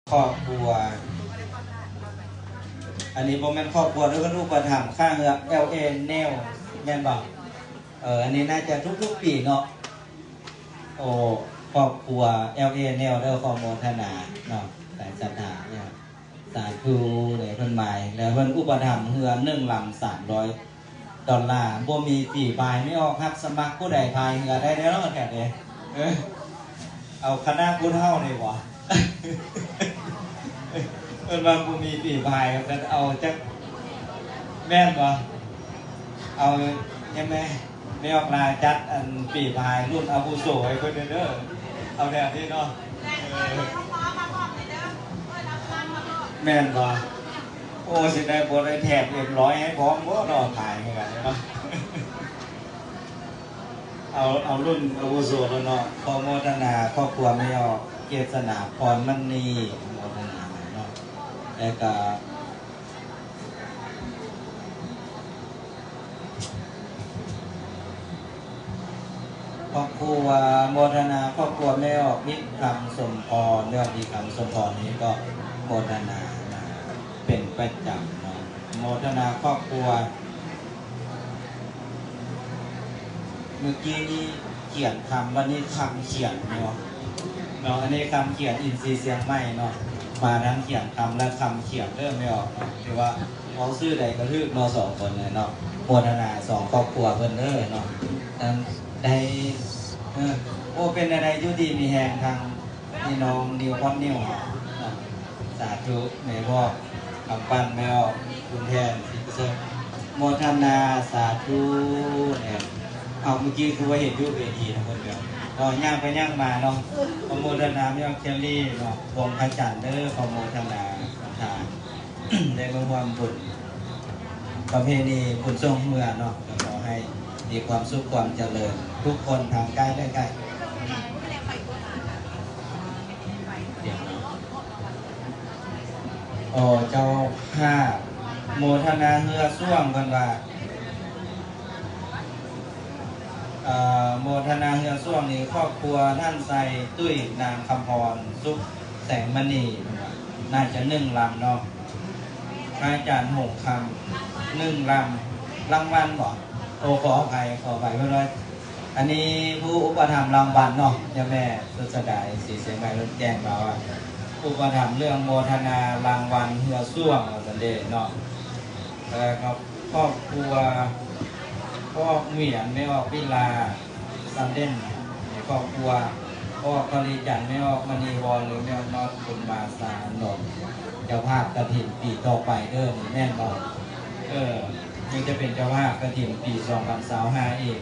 ຄອບຄົວ ອັນນີ້ບໍ່ແມ່ນຄອບຄົວເດີ ເພິ່ນອຸປະຖຳຂ້າເຮືອ ແອລເອ ແນວ ແມ່ນບໍ່? ເອີ ອັນນີ້ໜ້າຈະທຸກໆປີເນາະ. ໂອ້ ຄອບຄົວ ແອລເອ ແນວເດີ ຂໍໂມທະນາເນາະ ສາຍສັດທາເນາະ ສາທຸເດີ ເພິ່ນມາ ແລ້ວເພິ່ນອຸປະຖຳເຮືອໜຶ່ງລຳສາມຮ້ອຍ ດອນລາ ບໍ່ມີຝີພາຍ ແມ່ອອກຮັບສະໝັກຜູ້ໃດພາຍເຮືອໄດ້ເດີເນາະ ແຖວນີ້ ເອີ ເອົາຄະນະຜູ້ເຖົ້ານີ້ບໍ່? ເພິ່ນວ່າບໍ່ມີຝີພາຍ ກໍເອົາຈັກ ແມ່ນບໍ່? ເອົາ ຍັງແມ່ ແມ່ອອກລາຈັດອັນຝີພາຍລຸ້ນອາວຸໂສໃຫ້ເພິ່ນແດ່ເດີ ເອົາແນວນີ້ເນາະ ເອີ ແມ່ນບໍ່? ໂອ້ ຊິໄດ້ບໍ່ໄດ້ແຖມເອັມຮ້ອຍໃຫ້ພ້ອມບໍ່ເນາະ ພາຍໃຫ້ກັນເນາະ ເອົາ ເອົາລຸ້ນອາວຸໂສແລ້ວເນາະ. ຂໍໂມທະນາຄອບຄົວແມ່ອອກ ເກດສະໜາ ພອນມະນີ ໂມທະນາເນາະ ແລ້ວກະ ຄອບຄົວ ໂມທະນາຄອບຄົວແມ່ອອກ ວິດຄຳສົມພອນ ແມ່ອອກ ວິດຄຳສົມພອນນີ້ກໍໂມທະນາເປັນປະຈຳເນາະ ໂມທະນາຄອບຄົວ. ເມື່ອກີ້ນີ້ຂຽນຄຳ ບັດນີ້ຄຳຂຽນເນາະ ເນາະ ອັນນີ້ຄຳຂຽນ ອິນຊີຊຽງໃໝ່ເນາະ ມາທັງຂຽນຄຳ ແລະ ຄຳຂຽນເດີແມ່ອອກເນາະ ຖືວ່າ ເວົ້າຊື່ໃດກໍຖືກເນາະ ສອງຄົນເນາະ ໂມທະນາສອງຄອບຄົວເພິ່ນເດີເນາະ ອັນໃດ ເອີ ໂອ້ ເປັນແນວໃດ ຢູ່ດີມີແຮງ ທາງພີ່ນ້ອງນິວພອນນິວເນາະ ສາທຸ ແມ່ບອກ ຄຳປັ້ນ ແມ່ອອກ ຄຸນແທນ ໂມທະນາ ສາທຸ ເອີ ເອົາ ເມື່ອກີ້ຄືວ່າເຫັນຢູ່ເວທີນະ ເພິ່ນກໍ ກໍຍ່າງໄປຍ່າງມາເນາະ ກໍໂມທະນາ ແມ່ອອກ ເຄລລີເນາະ ວົງພະຈັນເດີ ຂໍໂມທະນາສາທາ ໄດ້ມາຮ່ວມບຸນປະເພນີບຸນຊ່ວງເຮືອເນາະ ກໍຂໍໃຫ້ມີຄວາມສຸກຄວາມຈະເລີນທຸກຄົນທາງກາຍແລະໃຈ. ໂອ້ ເຈົ້າພາບ ໂມທະນາເຮືອຊ່ວງ ເພິ່ນວ່າ ເອີ ໂມທະນາເຮືອຊ່ວງນີ້ ຄອບຄົວທ່ານໄຊຕຸ້ຍ ນາງຄຳພອນ ສຸກແສງມະນີ ເພິ່ນວ່າ ໜ້າຈະໜຶ່ງລຳເນາະ ພະອາຈານຫົງຄຳ ໜຶ່ງລຳ ລາງວັນບໍ? ໂອ້ ຂໍອະໄພ ຂໍອະໄພ ເພິ່ນວ່າ ອັນນີ້ຜູ້ອຸປະຖຳລາງວັນເນາະ ຍາແມ່ສຸດສະດາ ເອັຟຊີ ຊຽງໃໝ່ ເພິ່ນແຈ້ງມາວ່າ ອຸປະຖຳເລື່ອງໂມທະນາລາງວັນເຮືອຊ່ວງ ວ່າຊັ້ນເດເນາະ ແລ້ວກໍຄອບຄົວ ພໍ່ອອກ ຫວຽນ ແມ່ອອກ ວິລາ ຊຳເດັ່ນ ຄອບຄົວ ພໍ່ອອກ ຄອລີຈັນ ແມ່ອອກ ມະນີວອນ ຫຼື ແມ່ອອກ ນອດ ບຸນມາ ສານນ ເຈົ້າພາບກະຖິນປີຕໍ່ໄປເດີ ນີ້ແມ່ນບໍ່? ເອີ ຍັງຈະເປັນເຈົ້າພາບກະຖິນປີສອງພັນຊາວຫ້າອີກ.